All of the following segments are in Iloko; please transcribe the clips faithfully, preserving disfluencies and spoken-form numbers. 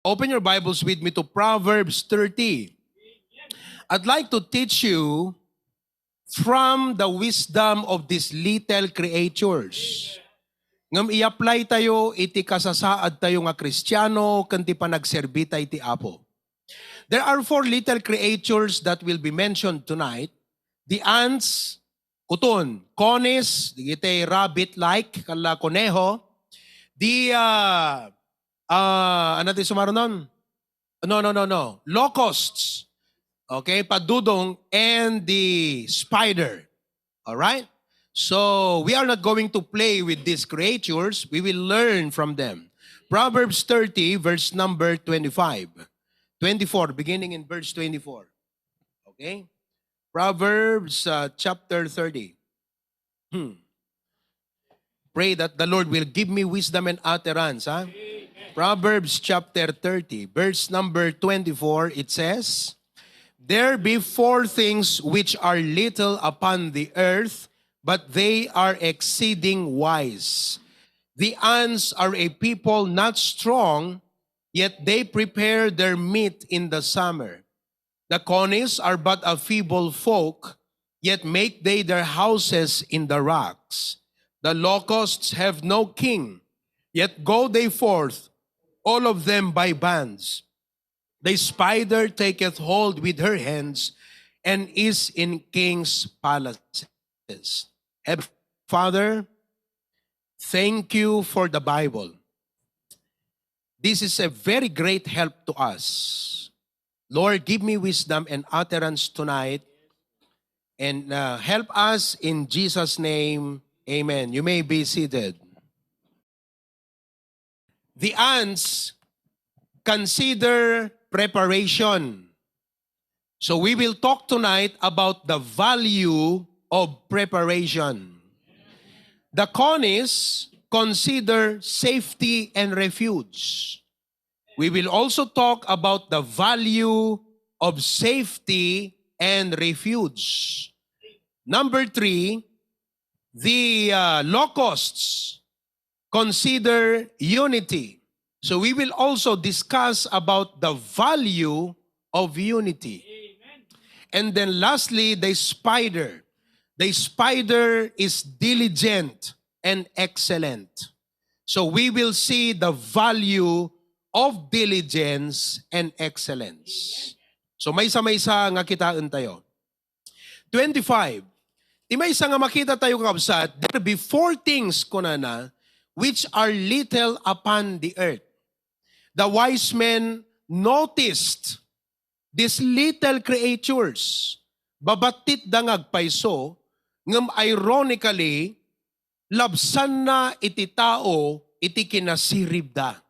Open your Bibles with me to Proverbs thirty. I'd like to teach you from the wisdom of these little creatures. Ngem i-apply tayo iti kasasaad tayo nga Kristiano ken ti panagserbi tayo iti Apo. There are four little creatures that will be mentioned tonight. The ants, kuton, conies, dagiti rabbit-like, kala koneho. The, uh, uh, ano ti sumarunon? No, no, no, no. Locusts. Okay, padudong and the spider. All right? So, we are not going to play with these creatures. We will learn from them. Proverbs thirty, verse number twenty-five. twenty-four, beginning in verse twenty-four. Okay? Proverbs uh, chapter thirty. Hmm. Pray that the Lord will give me wisdom and utterance. Huh? Proverbs chapter thirty, verse number twenty-four, it says, "There be four things which are little upon the earth, but they are exceeding wise. The ants are a people not strong, yet they prepare their meat in the summer. The conies are but a feeble folk, yet make they their houses in the rocks. The locusts have no king, yet go they forth, all of them by bands. The spider taketh hold with her hands, and is in kings' palaces." Heavenly Father, thank you for the Bible. This is a very great help to us. Lord, give me wisdom and utterance tonight, and uh, help us in Jesus' name. Amen. You may be seated. The ants consider preparation. So we will talk tonight about the value of preparation. The conies consider safety and refuge. We will also talk about the value of safety and refuge. Number three, the uh, locusts consider unity. So we will also discuss about the value of unity. And then lastly, the spider. The spider is diligent and excellent. So we will see the value of diligence and excellence. So maysa-maysa nga kitaen tayo. Twenty-five. Ti maysa nga makita tayo, kakabsat, "There be four things," kunana, "which are little upon the earth." The wise men noticed these little creatures. Babattitda nga agpayso, ngem ironically, labsanna iti tao iti kinasiribda.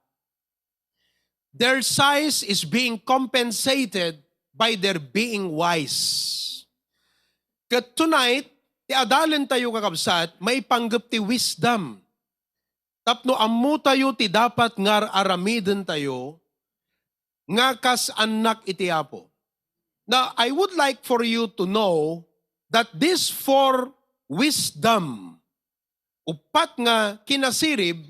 Their size is being compensated by their being wise. Ket tonight, ti adalen tayo, kakabsat, maipanggep ti wisdom. Tapno ammo tayo ti dapat nga ar-aramiden tayo nga kas annak iti Apo. Now, I would like for you to know that these four wisdom, uppat nga kinasirib,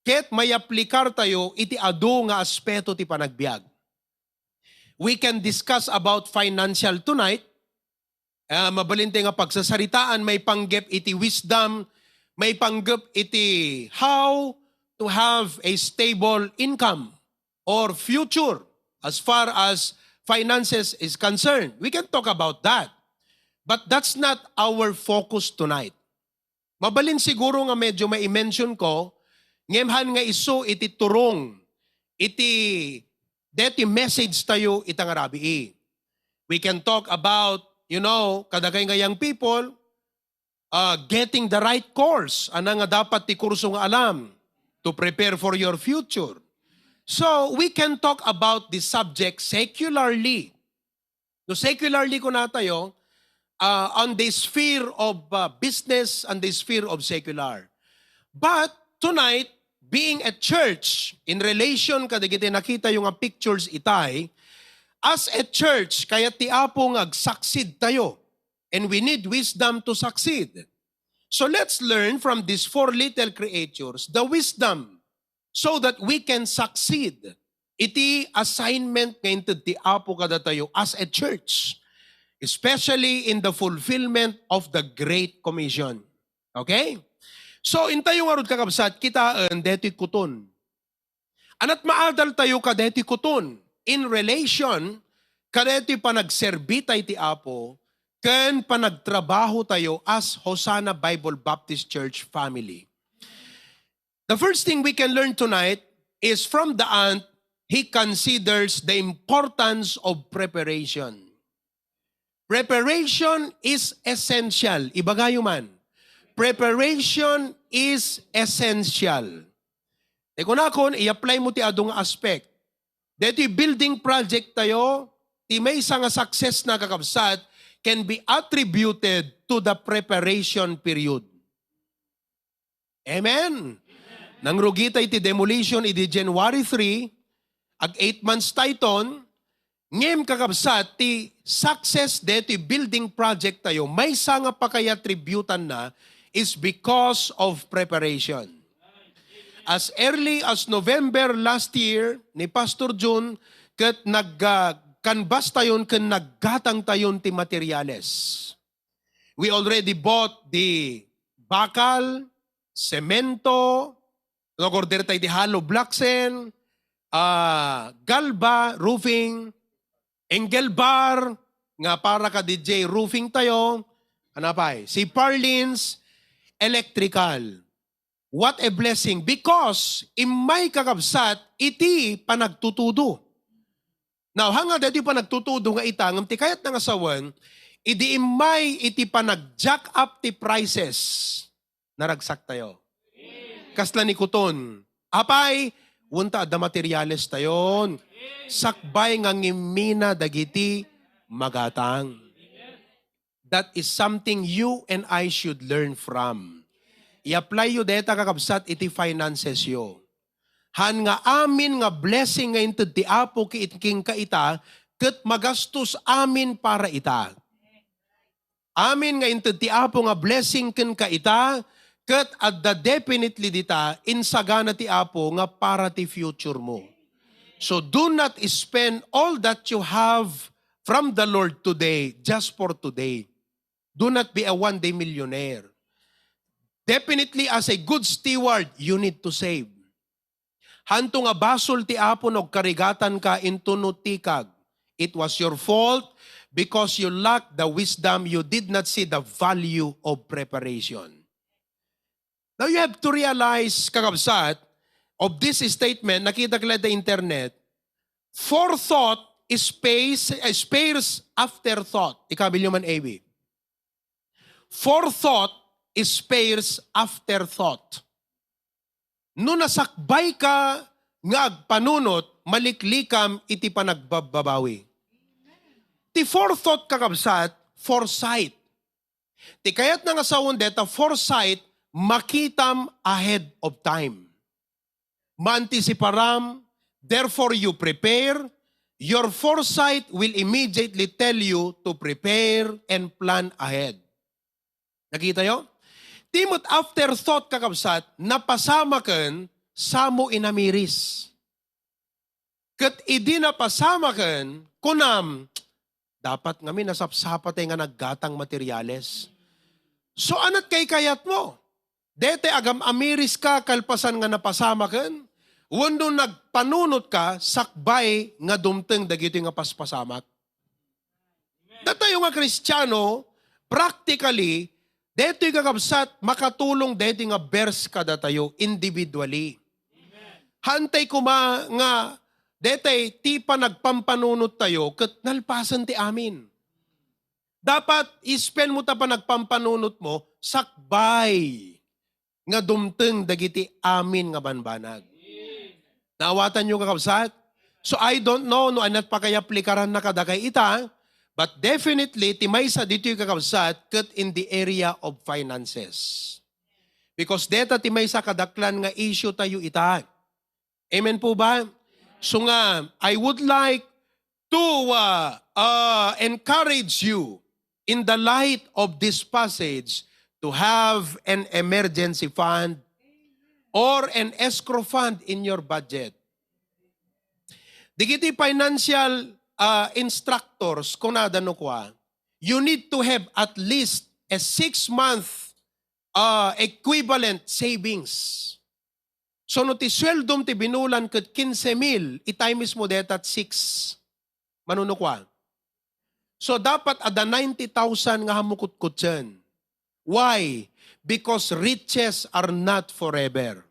ket mayaplikar tayo iti adu nga aspeto ti panagbiag. We can discuss about financial tonight. Ah, mabalin ti nga pagsasaritaan, maipanggep iti wisdom, maipanggep iti how to have a stable income or future as far as finances is concerned. We can talk about that. But that's not our focus tonight. Mabalin siguro nga medyo mai-mention ko, ngem han nga isu iti turong, iti, deti message tayo ita nga rabii. We can talk about, you know, kadagay nga young people, uh, getting the right course, ana nga dapat ti kurso nga alam to prepare for your future. So, we can talk about this subject secularly. No, secularly kuna tayo, uh, on the sphere of uh, business and the sphere of secular. But tonight, being a church, in relation kadagiti nakita yo nga pictures itay, as a church, kayat ti Apo nga agsucceed tayo. And we need wisdom to succeed. So let's learn from these four little creatures the wisdom so that we can succeed. iti assignment nga inted ti Apo kadatayo as a church, especially in the fulfillment of the Great Commission. Okay? So, intayo ngarud, kakabsat, kitaen detoy kuton. Anat maadal tayo kadeti kuton in relation kadeti panagserbi tay ti Apo ken panagtrabaho tayo as Hosanna Bible Baptist Church family. The first thing we can learn tonight is from the aunt, he considers the importance of preparation. Preparation is essential. Ibagayo man, preparation is essential. Ti kunakon, i-apply mo ti adu nga aspect. Deti building project tayo, ti maysa nga success na, kakabsat, can be attributed to the preparation period. Amen. Nangrugi tay ti demolition idi January three, ag eight months tayton, ngem, kakabsat, ti success deti building project tayo, maysa nga pakayatributan na is because of preparation. As early as November last year, ni Pastor Jun, ket nag, ah, canvas tayon ken naggatang tayon ti materials. We already bought the bakal, semento, nag-order tayo di hollow blocks and, ah, galva, roofing, angle bar, nga para ka D J roofing tayo, ano pa eh, si purlins, electrical. What a blessing. Because immay, kakabsat, iti panagtutudo. Now, hanga daytoy panagtutudo nga ita, ngem ti kayat na nga sawen, idi immay iti panag-jack up ti prices, naragsak tayo. Kasla ni kuton, apay, wanta adda materials tayon. Sakbay nga ngimmina dagiti magatang. That is something you and I should learn from. I-apply yo deta, kakabsat, iti finances yo. Han nga amin nga blessing nga inted ti Apo ki-, kenka ita, ket magastos amin para ita. Amin nga inted ti Apo nga blessing kenka ita, ket adda definitely dita insagana ti Apo nga para ti future mo. So do not spend all that you have from the Lord today just for today. Do not be a one-day millionaire. Definitely, as a good steward, you need to save. Hanto nga basol ti Apo no agkarigatan ka into no tikag. It was your fault because you lacked the wisdom. You did not see the value of preparation. Now you have to realize, kakabsat, of this statement, nakita ka la ita internet, forethought is space, eh, spares afterthought. Ikabilyo man, A B. Forethought is spares afterthought. No nasakbay ka nga agpanunot, maliklikam iti panagbababawi. Ti forethought, kakabsat, foresight. Ti kayat na nga sawen deta foresight, makitam ahead of time. Maantisiparam, therefore you prepare. Your foresight will immediately tell you to prepare and plan ahead. Nakita yo? Ti met afterthought, kakabsat, napasamaken, samo inamiris. Ket idi napasamaken, kunam, dapat ngamin nasapsapatay nga naggatang materials. So, anat kaykayat mo? Dete agam-amiris ka kalpasan nga napasamaken? Wenno nagpanunot ka sakbay nga dumteng dagitoy nga paspasamak? Datayo nga Kristiano, practically, detoy, kakabsat, makatulong detoy nga verse kadatayo individually. Hantay koma nga detay ti panagpampanunot tayo ket nalpasen ti amin. Dapat i-spend mo ta panagpampanunot mo sakbay nga dumteng dagiti amin nga banbanag. Naawatan yo, kakabsat? So, I don't know no anat pakayaplikaranak kadakay ita, but definitely, ti maysa ditoy, kakabsat, ket in the area of finances. Because deta ti maysa kadaklan nga issue tayo ita. Amen po ba? So nga, I would like to, uh, uh, encourage you in the light of this passage to have an emergency fund or an escrow fund in your budget. Dagiti financial, ah, instructors, kunada no kua, you need to have at least a six-month, ah, equivalent savings. So, no ti sueldom ti binulan ket quince mil, i-times mo deta six. Mano no kua. So, dapat adda ninety thousand nga hammukutkutsen. Why? Because riches are not forever.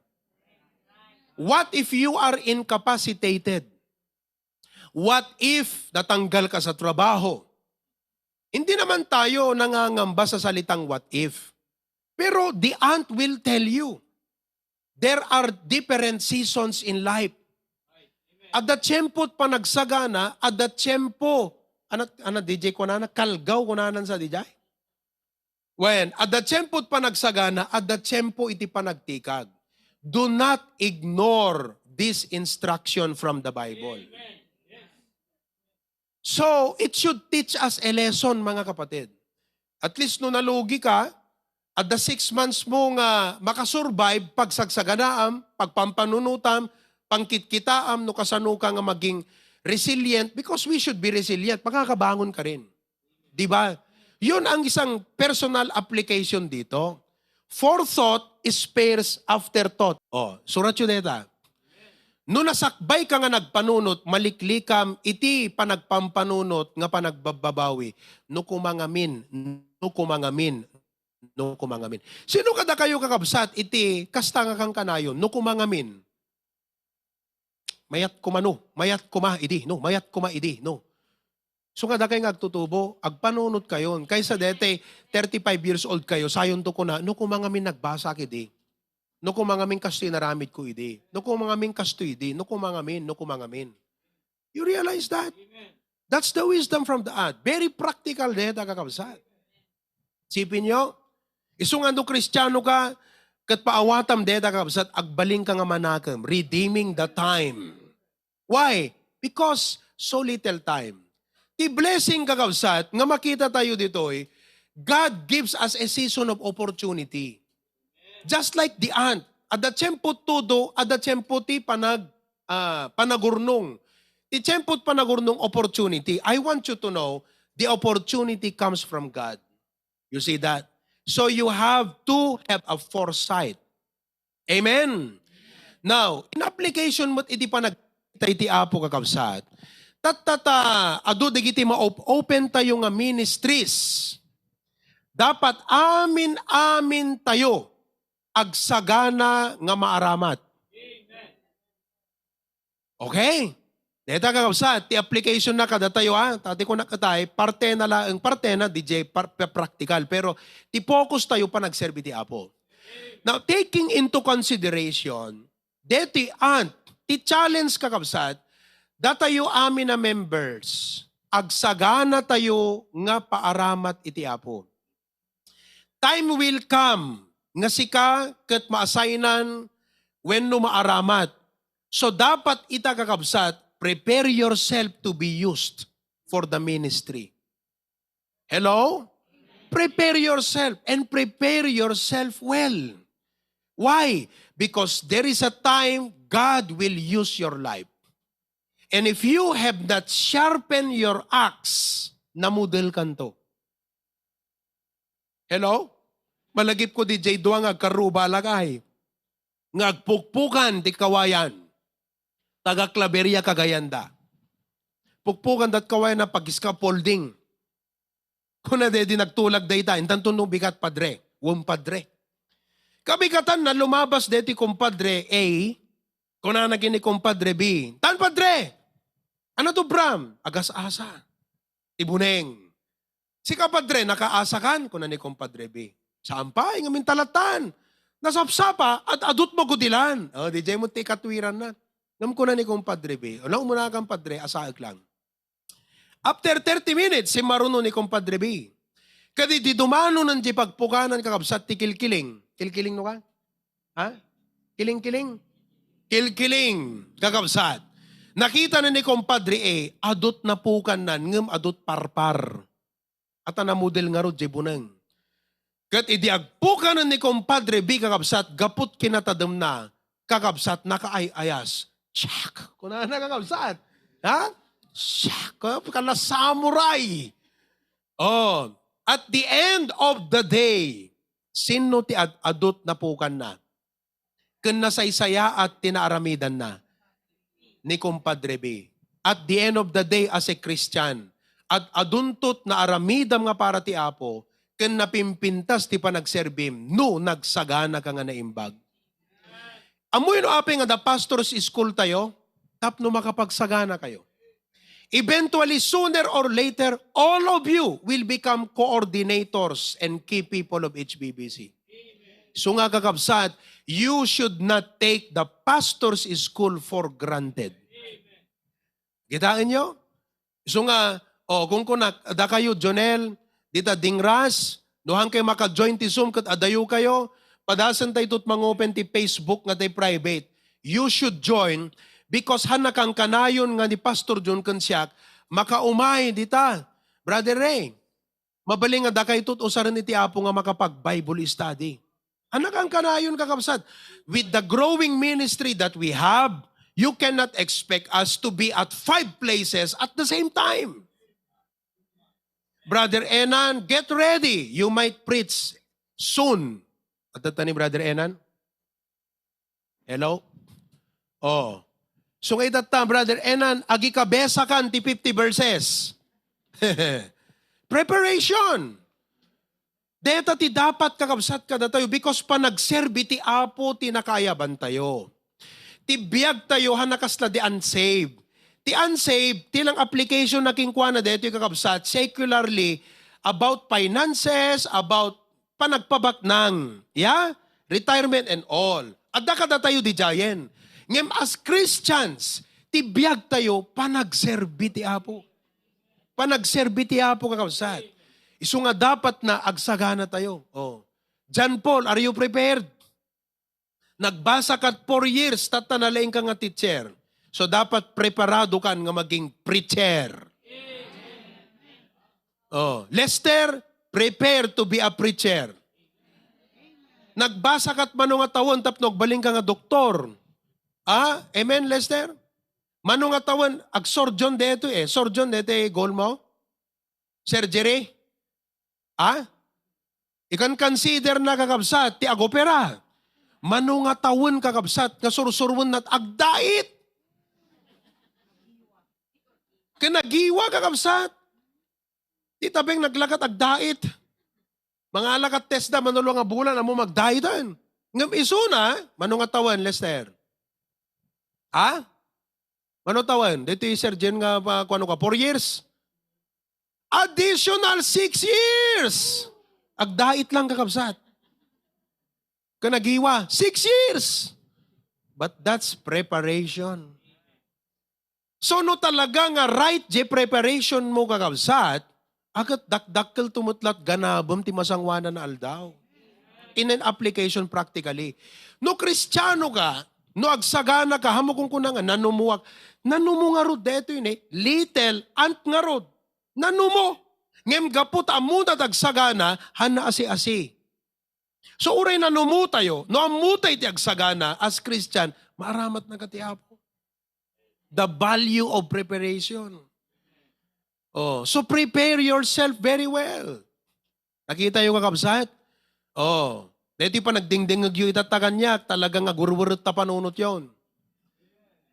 What if you are incapacitated? What if natanggal ka sa trabaho? Hindi naman tayo nangangamba sa salitang what if. Pero the aunt will tell you, there are different seasons in life. Adda tiempo ti panagsagana, adda tiempo, ano, ano, D J, kunana, kalgaw, kunanan sa D J? Wen, adda tiempo ti panagsagana, adda tiempo iti panagtikag. Do not ignore this instruction from the Bible. So, it should teach us a lesson, mga kapatid. At least no nalugi ka, adda six months mo nga makasurvive, pagsagsaganaam, pagpampanunutam, pangkitkitaam, no kasano ka nga maging resilient, because we should be resilient. Makakabangon ka rin. Di ba? Yun ang isang personal application dito. Forethought is spares afterthought. Oh, surat yun deta. No nasakbay ka nga nagpanunot, maliklikam iti panagpampanunot nga panagbababawi, no kumangamin, no kumangamin, no kumangamin. Sino kadakayo, kakabsat, iti kasta nga kankanayon, no kumangamin? Mayat koma, no? Mayat koma idi, no? Mayat koma idi, no? So nga dakay nga agtutubo, agpanunot kayon. Kaysa dete, thirty-five years old kayo, sayon to kuna, no kumangamin nagbasa idi. No kumangamin kastoy naramid ko idi. No kumangamin kastoy idi. No kumangamin, no kumangamin. You realize that? That's the wisdom from the aunt. Very practical deta, kakabsat. Sipin nyo, isu nga no Kristiano ka, ket paawatam deta, kakabsat, agbalin ka nga manakem, redeeming the time. Why? Because so little time. Ti blessing, kakabsat, nga makita tayo ditoy, God gives us a season of opportunity. Just like the aunt, adda tiempo tudo, adda tiempo ti panag-, ah, panagurnong. Ti tiempo ti panagurnong, opportunity. I want you to know, the opportunity comes from God. You see that? So you have to have a foresight. Amen. Now, in application mo iti panag-, iti Apo, kakabsat, tattata, adu dagiti ma-op-, open tayo nga ministries. Dapat amin-amin tayo agsagana nga maaramat. Okay? Deta, kakabsat, ti application na kadatayo, ha? Tati ko nakatay, parte na laeng, parte na, D J, par-, pa-, practical. Pero ti focus tayo pa nagserbi ti Apo. Now, taking into consideration, deti aunt, ti challenge, kakabsat, datayo amin a members, agsagana tayo nga paaramat iti Apo. Time will come nga sika ket maassignan wenno maaramat. So, dapat ita, kakabsat, prepare yourself to be used for the ministry. Hello? Prepare yourself and prepare yourself well. Why? Because there is a time God will use your life. And if you have not sharpened your axe, namudel kanto. Hello? Malagip ko, D J, dua nga agkarruba lagay. Nga agpukpukan ti kawayan. Taga Claveria kagayanda. Pukpukan dat kawayan na pag-scaffolding. Kuna dedi nagtulag dayta, intanto no bigat, padre. Wen, padre. Kabigatan na lumabas deti kumpadre A, kunana ken ni kumpadre B, "Tan, padre! Ano to, Bram?" "Agas-asa ti buneng." "Sika, padre, nakaasakan?" kuna ni kumpadre B. "Saan pay, ngem intalatan. Nasapsapa, ad-adut magudilan." O, di jay mo ti ikatwiran na. Ngem kuna ni kumpadre B, "Wala, umuna kan, padre, asaek lang." After thirty minutes, simmaruno ni kumpadre B. Kadi di dumano nan di pagpukanan, kakabsat, ti kilkiling. Kilkiling no ka? Ha? Kiling-kiling? Kilkiling, kakabsat. Nakita na ni kumpadre A, adut napukan nan, ngem adut parpar. Ata namudel ngarud jay buneng. Ket idi agpukanen ni kumpadre B, kakabsat, gaput kinatademna, kakabsat, nakaay-ayas. Siak! Kunana, kakabsat. Ha? Siya, ka-, kala samurai. Oh, at the end of the day, sino ti ad-adut napukanna? Ken nasaysayaat ti naaramidanna ni Compadre B. At the end of the day, as a Christian, ad-adunto ti naaramidam nga para ti Apo, ken napimpintas ti panagserbim no nagsaganaka nga naimbag. Ammoyo no apay nga adda pastors' school tayo? Tapno makapagsagana kayo. Eventually, sooner or later, all of you will become coordinators and key people of H B B C. So nga, kakabsat, you should not take the pastor's school for granted. Kitaenyo? So nga, oh, kunkunak, dakayo, Jonel, dita dingras, no han kayo maka-join ti Zoom ket adayo kayo, padasentayo ti mangopen ti Facebook nga ti private. You should join because han nakankanayon nga ni Pastor John ken siak, makaumay dita. Brother Ray, mabalin nga dakayto ti usaren iti Apo nga makapag-Bible study. Han nakankanayon, kakabsat, with the growing ministry that we have, you cannot expect us to be at five places at the same time. Brother Enan, get ready. You might preach soon. Adda ta ni Brother Enan? Hello? Oh. So, nga itatta, Brother Enan, agikabesakan ti fifty verses. Preparation. Deta ti dapat, kakabsat, kadatayo, because panagserbi ti Apo ti nakaayabantayo. Ti biagtayo, han nakasla di unsaved. Ti unsaved, ti lang application na kenkuana detoy, kakabsat, secularly, about finances, about panagpabaknang, ya? Retirement and all. Adda kadatayo didiayen. Ngem as Christians, ti biagtayo, panagserbi ti Apo. Panagserbi ti Apo, kakabsat. Isu nga dapat na agsagana tayo. Oh. John Paul, are you prepared? Nagbasa ka four years, tatta nalaing ka nga teacher. So, dapat preparado kan nga maging preacher. Oh, Lester, prepare to be a preacher. Nagbasa kat mano nga tawen tapno agbalin ka nga doktor. Ah, amen, Lester? Mano nga tawen, ag-surgeon detoy eh. Surgeon detoy goal mo? Surgery? Ah? Ikan consider na, kakabsat, ti agopera. Mano nga tawen, kakabsat, nga sursurwen nat agdait. Kanagiwa, kakabsat. Ti tabeng naglakat agdait. Mangalakat test da, mano nga bulan, ammo magdaitan. Ngem isuna, mano nga tawen, Lester? Ha? Mano tawen? Dito yung Sir Jen nga, pa, kuano ka, four years? Additional six years! Agdait lang, kakabsat. Kanagiwa, six years! But that's preparation. So, no talaga nga right di preparation mo, kakabsat, agat dakdakkel tumutlat ganabem ti masanguanan a aldaw. In an application practically. No Kristiano ka, no agsagana ka, hamo kunkuna nga, nanumuak. Nanumo nga rod, deto yun eh. Little ant nga rod. Nanumo. Ngem gapu ta ammona ti agsagana, han naasi-asi. So, uray nanumo tayo, no ammo tayo ti agsagana as Christian, maaramat na ka ti Apo. The value of preparation. Oh, so prepare yourself very well. Nakita yo, kakabsat? Oh, deti pa nagdingdingeg yo ita ta kaniak, talagang agurweret ta panunot yon.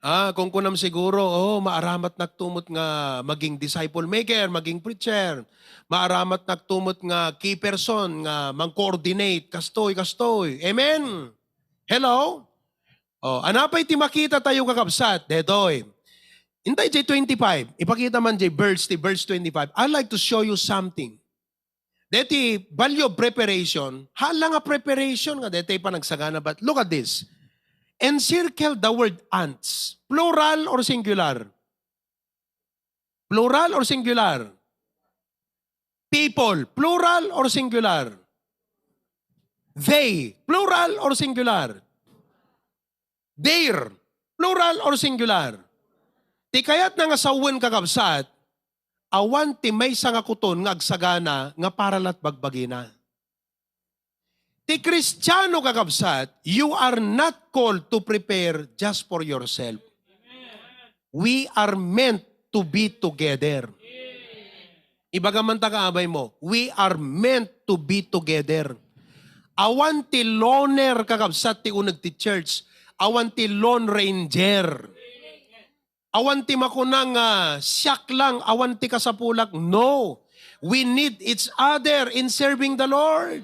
Ah, kung kunam siguro, oh, maaramat naktumot nga maging disciple maker, maging preacher. Maaramat naktumot nga key person nga mang-coordinate, kastoy, kastoy. Amen? Hello? Oh, anapay ti makita tayo, kakabsat? Detoy. Intay jay twenty-five. Ipakita man jay verse, ti verse twenty-five. I'd like to show you something. Deti value of preparation, hala nga preparation nga deti panagsagana. But look at this. Encircle the word ants. Plural or singular? Plural or singular? People, plural or singular? They, plural or singular? Their, plural or singular? Ti kayatna nga sawen, kakabsat, awan ti maysa nga kuton nga agsagana nga para lat bagbagina. Ti Kristiano, kakabsat, you are not called to prepare just for yourself. We are meant to be together. Ibaga man ta kaabay mo, we are meant to be together. Awan ti loner, kakabsat, ti uneg ti church. Awan ti lone ranger. Awan ti makuna nga, "Siak lang, awan ti kasapulak." No. We need each other in serving the Lord.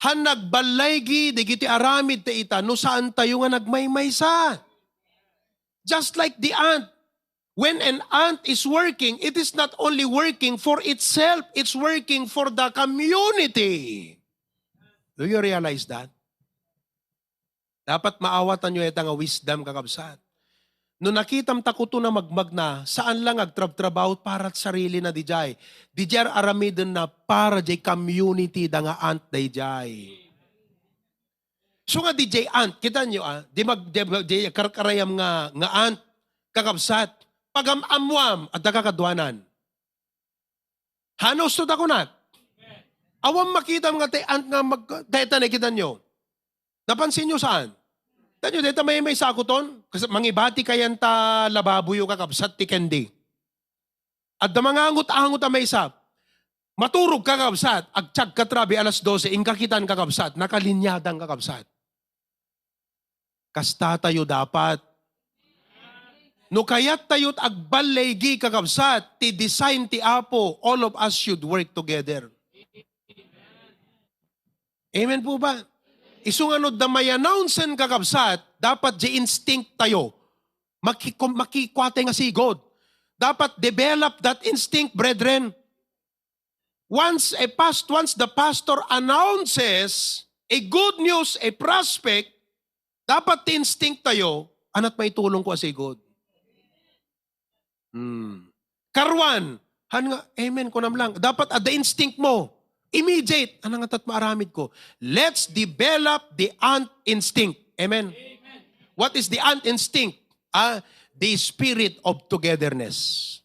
Han nagballaygi dagiti aramid ta ita no saan tayo nga nagmaymaysa. Just like the ant, when an ant is working, it is not only working for itself, it's working for the community. Do you realize that? Dapat maawatanyo ita nga wisdom, kakabsat. No nakitam ta kuto na magmagna, saan lang agtrabtrabaho para sarili na dijay. Dijay ar-aramiden na para jay community da nga ant dayjay. So nga dijay ant, kita nyo, ah, di mag, di, di karkarayam nga, nga ant, kakabsat, pagam-amwam, adda kakaduanan. Hanos to takunat. Awan makita nga tay ant nga mag, dayta nakita nyo. Napansin nyo saan? Tanyo, dayta may, may sakuton. Kasi mangibati kayan ta lababo yo, kakabsat, ti candy. Adda mangangot-angot a maysa. Maturog, kakabsat, agtiag ka trabi alas dose, inka kitan, kakabsat, nakalinyadan, kakabsat. Kasta tayo dapat. No kayat tayo't agballaygi, kakabsat, ti design ti Apo, all of us should work together. Amen po ba? Isu nga no da may-announcen, kakabsat, dapat di instinct tayo. Maki-, makikua tayo nga sigud. Dapat develop that instinct, brethren. Once a past-, once the pastor announces a good news, a prospect, dapat ti instinct tayo, "Anat maitulong ko a sigud?" Hmm. Karuan, han nga, "Amen, kunam lang." Dapat adda instinct mo. Immediate, "Ano nga tat maaramid ko?" Let's develop the ant instinct. Amen? What is the ant instinct? Ah, the spirit of togetherness.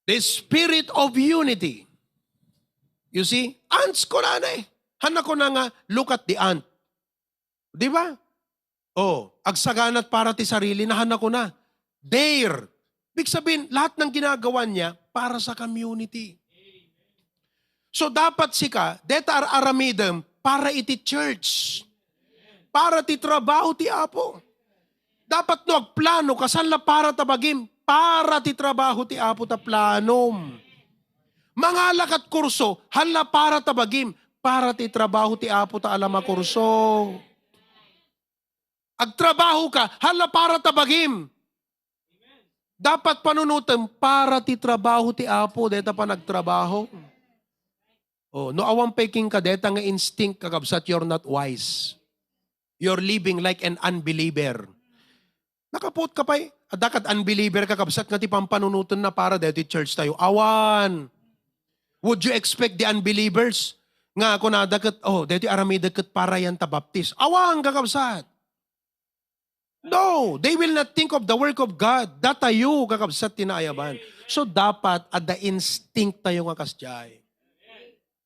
The spirit of unity. You see? Ants ko na eh. Han na ko na nga, "Look at the ant." Di ba? Oh, agsaganat para ti sarili na, han na ko na. There. Big sabihin, lahat ng ginagawa niya para sa community. So dapat sika, deta ar-aramidem para iti church. Para ti trabaho ti Apo. Dapat no agplano ka, saan la para ta bagim? Para ti trabaho ti Apo ta planom. Mangala kat kurso, han la para ta bagim? Para ti trabaho ti Apo ta ala makurso. Agtrabaho ka, han la para ta bagim? Dapat panunotem para ti trabaho ti Apo, deta panagtrabaho. Oh, no awan pay kenka deta nga instinct, kakabsat, you're not wise. You're living like an unbeliever. Nakapuot ka pay, adda kad unbeliever, kakabsat, nga ti pampanunoten na para deti church tayo. Awan. Would you expect the unbelievers nga kunada ket, "Oh, deti aramidek ket para yan ta baptis"? Awan, kakabsat. No, they will not think of the work of God. Datayo, kakabsat, ti naayaban. So, dapat adda instinct tayo nga kasdiay.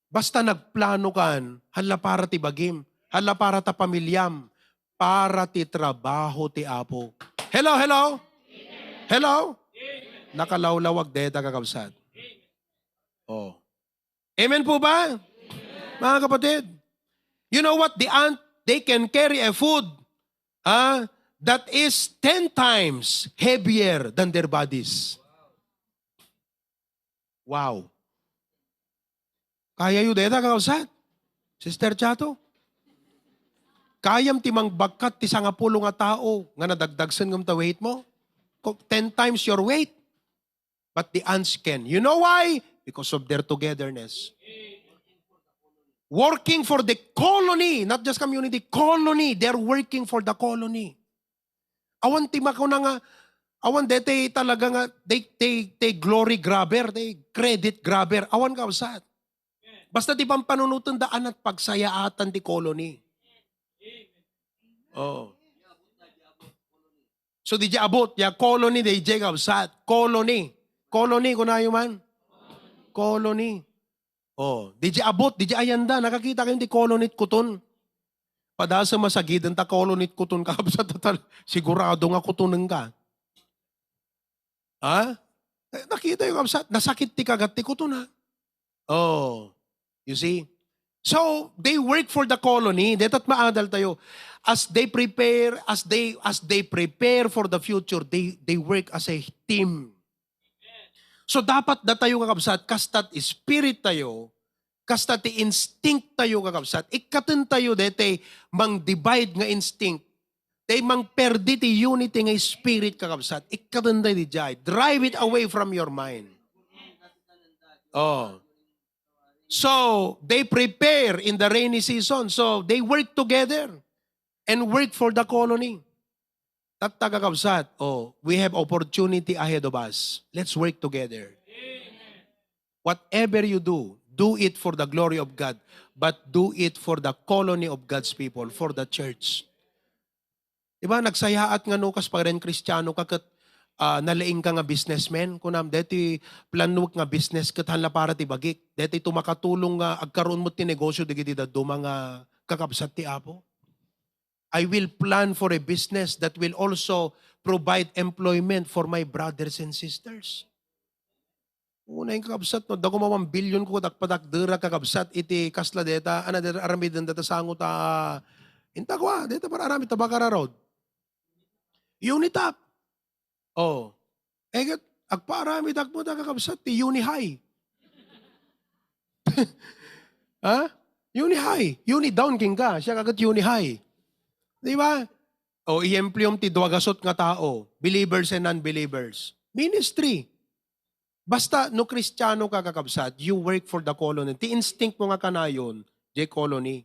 Basta nagplano kan, hala para ti bagim, hala para ta pamilyam, para ti trabaho ti Apo. Hello, hello? Hello? Nakalawlawag deta, kakabsat. Oh. Amen po ba? Mga kapatid, you know what? The ant, they can carry a food, ah, that is ten times heavier than their bodies. Wow. Kaya yu deta, kakabsat? Sister Chato? Kayam ti mangbagkat ti sangapulo nga tao nga nadagdagsen ngem ta weight mo? Ko-, ten times your weight. But the ants can. You know why? Because of their togetherness. Working for the colony, not just community, colony. They're working for the colony. Awan ti makuna nga, awan deti talaga nga, they, they, they glory grabber, they credit grabber. Awan, kabsat. Basta ti pampanunoten daan at pagsayaatan ti colony. Oh. So, di abot, ya colony, di kabsat. Colony. Colony, kunayo man. Colony. Oh, di abot, di ayanda. Nakakita kayo ti colony kuton. Padasa masagiden ta colony kuton, kabsat, tal-, sigurado nga kutonen ka. Ha? Eh, nakita yung kabsat, nasakit ti kagat ti kuton, ha? Oh, you see? So, they work for the colony. Deta't maadal tayo. As they prepare, as they, as they prepare for the future, they, they work as a team. So, dapat datayo nga kabsat, kasta't spirit tayo, kasta ti instinct tayo, kakabsat. Ikkaten tayo dete mang-divide nga instinct. Tay mangperdi ti unity nga spirit, kakabsat. Ikkaten tayo dijay. Drive it away from your mind. Oh. So, they prepare in the rainy season. So, they work together and work for the colony. Tatta, kakabsat, oh, we have opportunity ahead of us. Let's work together. Whatever you do, do it for the glory of God, but do it for the colony of God's people, for the church. Diba, nagsayaat nga no, kas pagren Kristiano ka ket, ah, nalaing ka nga businessman, kunam, deti planuek nga business ket hala para ti bagik. Deti tumakatulong nga agkaroon mo ti negosyo digiti dadduma nga kakabsat ti Apo. I will plan for a business that will also provide employment for my brothers and sisters. Unay, kakabsat, no, dago mawan billion ko, dakpadakdera, kakabsat, iti kasla deta, ana, deta aramiden deta sango ta, intagwa, deta para aramid ta Bacara Road. Unitap. Oh. Eh, ket, agpaaramidak mo, kakabsat, ti Uni High. Ha? Uni High. Uni down, king ka. Siya kagat Uni High. Di ba? O, i-employem ti dua gasut nga tao. Believers and non-believers. Ministry. Basta, no Kristiano ka, kakabsat, you work for the colony. Ti instinct mo nga kanayon, jay colony.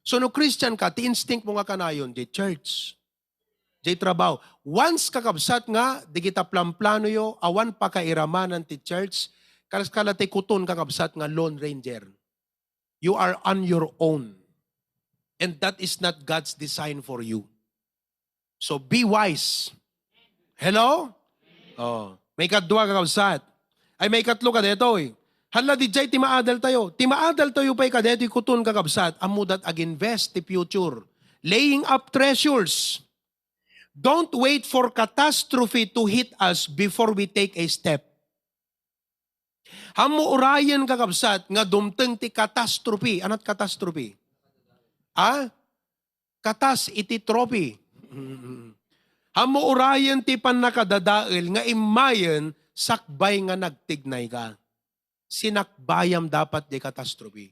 So, no Christian ka, ti instinct mo nga kanayon, jay church. Jay trabaho. Once, kakabsat, nga, digita planplanoyo, awan pakairamanan ti church, kaskala ti kuton, kakabsat, nga Lone Ranger. You are on your own. And that is not God's design for you. So be wise. Hello? Oh, maikadua, kakabsat. Ay, maikatlo ka detoy. Hala, dijay ti maadal tayo. Ti maadal tayo pay kadetoy kuton, kakabsat. Ammo dat ag-invest ti future. Laying up treasures. Don't wait for catastrophe to hit us before we take a step. Ammo urayen, kakabsat, nga dumteng ti catastrophe. Anat catastrophe? Ah? Katas iti trophy. Ammo urayen ti pannakadadael nga immayen sakbay nga nagtignay ka. Sinakbayam dapat di catastrophe.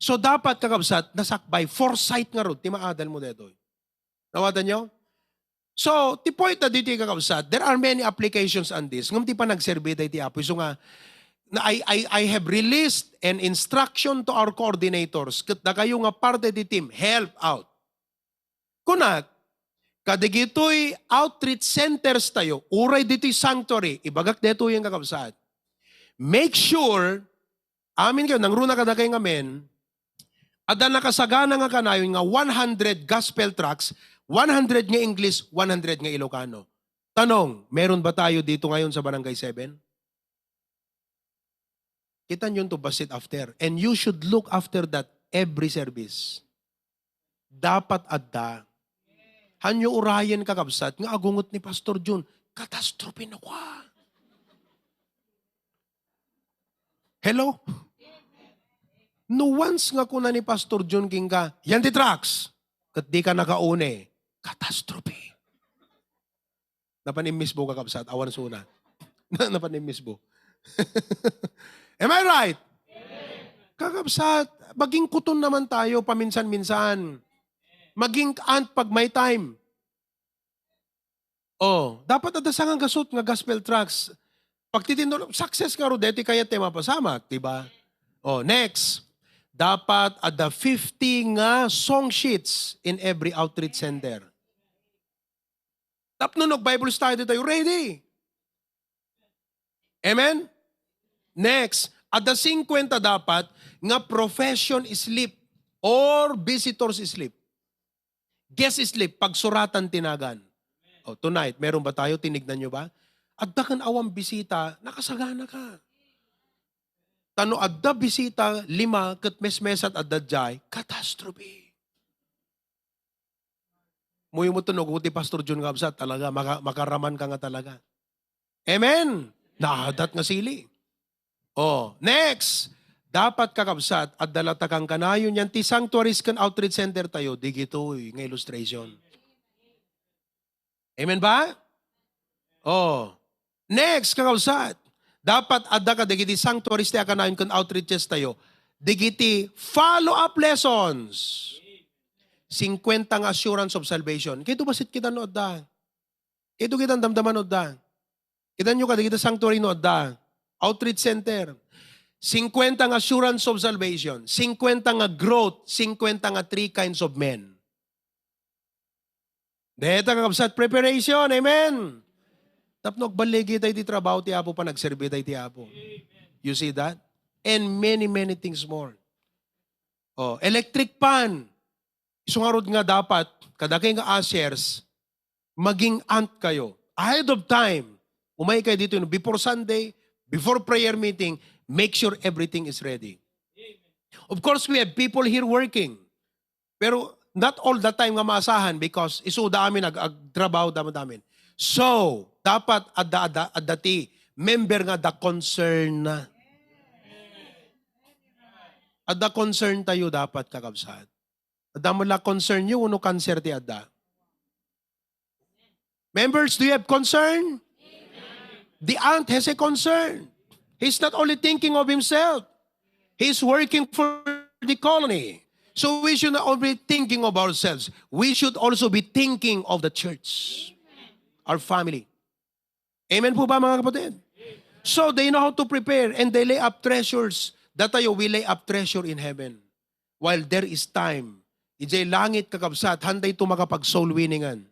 So, dapat, kakabsat, nasakbay, foresight ngarud ti maadal mo detoy. Nawadan nyo? So, ti point na ditoy, kakabsat, there are many applications on this. Ngem ti panagserbi tayo ti Apo, isu nga, na I, I, I have released an instruction to our coordinators, ket dakayo nga parte ti team, help out. Kunak, kadigitoy outreach centers tayo, uray ditoy sanctuary, ibagak detoy, kakabsat. Make sure, amin kayo, nangruna kadakay ngamin, adda nakasagana nga kanayon nga one hundred gospel tracts, one hundred nga English, one hundred nga Ilocano. Tanong, meron ba tayo dito ngayon sa Barangay seven? Kita nyo to, basit after. And you should look after that every service. Dapat adda. Hanyo urayen, kakabsat, nga agunget ni Pastor Jun, catastrophe na kwa. Hello? No once nga kuna ni Pastor Jun king ka, "Yan ti tracts," ket di ka nakaune, catastrophe. Napan immisbo, kakabsat, awan suna. Napan immisbo. Am I right? Kakabsat, maging kuton naman tayo paminsan-minsan. Maging ant pag may time. Oh, dapat adda sangagasut nga gospel tracts. Pagtitindulo, success nga ro, deti kayat ti mapasamak, di ba? Oh, next. Dapat adda fifty nga song sheets in every outreach center. Tapno nag-Bible study tayo, ready. Amen? Next, adda fifty dapat nga profession slip or visitors slip. Guest slip, pagsuratan ti nagan. Oh, tonight, meron ba tayo? Tinignan nyo ba? Adda kan awan bisita, nakasagana ka. Tano adda bisita, lima, ket mesmesat adda jay, catastrophe. Muyo mo tunog, ti Pastor Jun nga absat, talaga, maka-, makaraman ka nga talaga. Amen? Naadat nga sili. Oh, next. Dapat, kakabsat, adda latta kankanayon yan ti sanctuaries ken outreach center tayo. Digitoy nga illustration. Amen ba? Oh. Next, kakabsat. Dapat adda kadagiti sanctuaries ti akanayon ken outreaches tayo. Digiti follow-up lessons. Singkuenta nga assurance of salvation. Kayto bassit kita no adda. Kayto kita damdama no adda. Kita nyo kadagiti sanctuary no adda. Outreach center. Singkuenta nga assurance of salvation. Singkuenta nga growth. Singkuenta nga three kinds of men. Deta, kakabsat, preparation. Amen. Tapno agballigi tayo ti trabaho ti Apo, panagserbi tayo ti Apo. You see that? And many, many things more. Oh, electric fan. Isu ngarud nga dapat, kadakay nga ushers, maging aunt kayo. Ahead of time, umay kayo dito, before Sunday, before prayer meeting, make sure everything is ready. Of course, we have people here working. Pero not all the time nga maasahan because isuda amin ag-, agtrabaho damo-damin. So, dapat adda, adda, adda ti member nga adda concern. Adda concern tayo dapat, kakabsat. Adda mo la concern yo, uno cancer ti adda. Members, do you have concern? The aunt has a concern. He's not only thinking of himself, he's working for the colony. So we should not only thinking of ourselves. We should also be thinking of the church, our family. Amen po ba, mga kapatid? So they know how to prepare and they lay up treasures. Datayo, we lay up treasure in heaven. While there is time, idiay langit, kakabsat, han dayto makapag-soul winningan.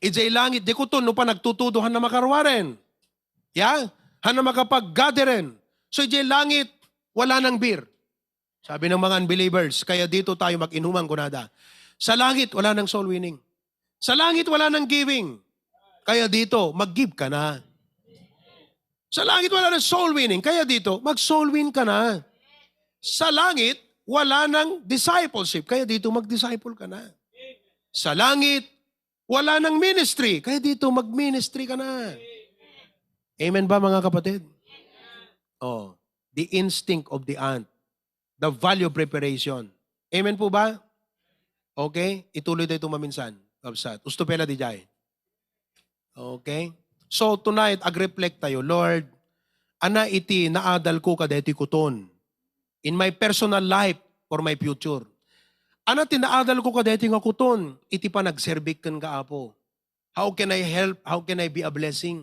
Idiay langit, di kuton no panagtutudo, han na makaruaren. Ya? Han na makapag-gatheren. So, idiay langit, wala nang beer. Sabi ng mga unbelievers, kaya dito tayo mag-inuman, kunada. Sa langit, wala nang soul winning. Sa langit, wala nang giving. Kaya dito, mag-give ka na. Sa langit, wala nang soul winning. Kaya dito, mag-soul win ka na. Sa langit, wala nang discipleship. Kaya dito, mag-disciple ka na. Sa langit, wala nang ministry. Kaya dito, mag-ministry ka na. Amen ba, mga kapatid? Oh, the instinct of the ant. The value of preparation. Amen po ba? Okay? Ituloy tayo ito maminsan. Kabsat. Usto pela di jay. Okay? So, tonight, ag-reflect tayo, Lord, ana iti naadal ko kadaytoy kuton in my personal life or my future? Ana ti naadal ko kadaytoy nga kuton iti panagserbik ken ka, Apo? How can I help? How can I be a blessing?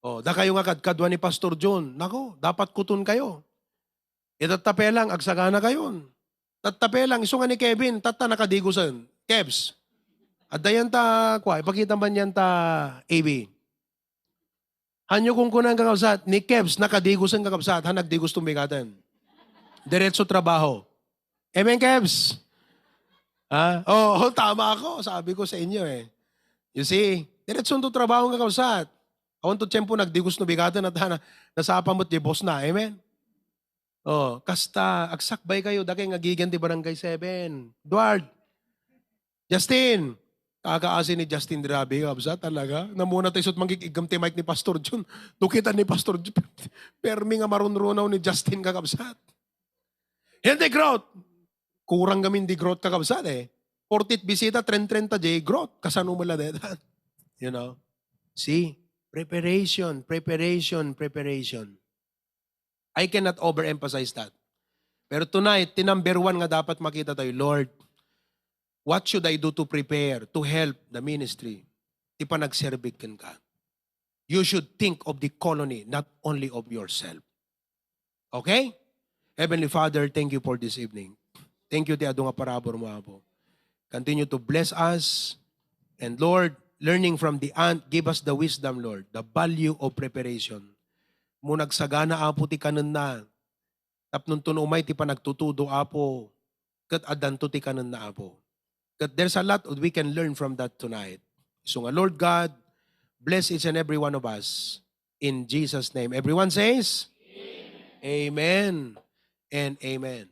Oh, dakayo nga kadkadua ni Pastor John, nako, dapat kuton kayo. Itatta pelang, agsagana kayon. Tatta pelang, isu nga ni Kevin, tatta nakadigusen. Kevs, adda yan ta, kwa, ipakita man yan ta, A B. Hanyo kung kunang kakabsat, ni Kevs, nakadigusen kakabsat, han nagdigus tumbigaten. Diretso trabaho. Amen, Kevs? Ha? Oo, oh, tama ako. Sabi ko sa inyo eh. You see, diretso to trabaho nga kakabsat. Awan to tiyempo nagdigus no bigaten at hana, nasapa mo't di boss na. Amen? Oh, kasta, agsakbay kayo, dakay nga gigan ti Barangay seven. Edward, Justin, kakaasi ni Justin, grabe, kabsat, talaga. Namuna tayo isut manggig-igam ti mic ni Pastor Jun. Dukitan ni Pastor Jun. Permi nga marunrunaw ni Justin, kakabsat. Hindi growth. Kurang gamin di growth, kakabsat, eh. Forty bisita, tren-, trenta di growth. Kasano mo la deta? You know? See? Preparation, preparation, preparation. I cannot overemphasize that. Pero tonight, ti number one nga dapat makita tayo, Lord, what should I do to prepare, to help the ministry? Ti panagserbik ken ka. You should think of the colony, not only of yourself. Okay? Heavenly Father, thank you for this evening. Thank you ti adu nga parabur mo, Apo. Continue to bless us. And Lord, learning from the ant, give us the wisdom, Lord, the value of preparation. Mo nagsagana, Apo, ti kanenna. Tapno no umay ti panagtutudo, Apo, ket addanto ti kanenna, Apo. Ket there's a lot we can learn from that tonight. So nga, Lord God, bless each and every one of us. In Jesus' name. Everyone says, Amen. Amen and amen.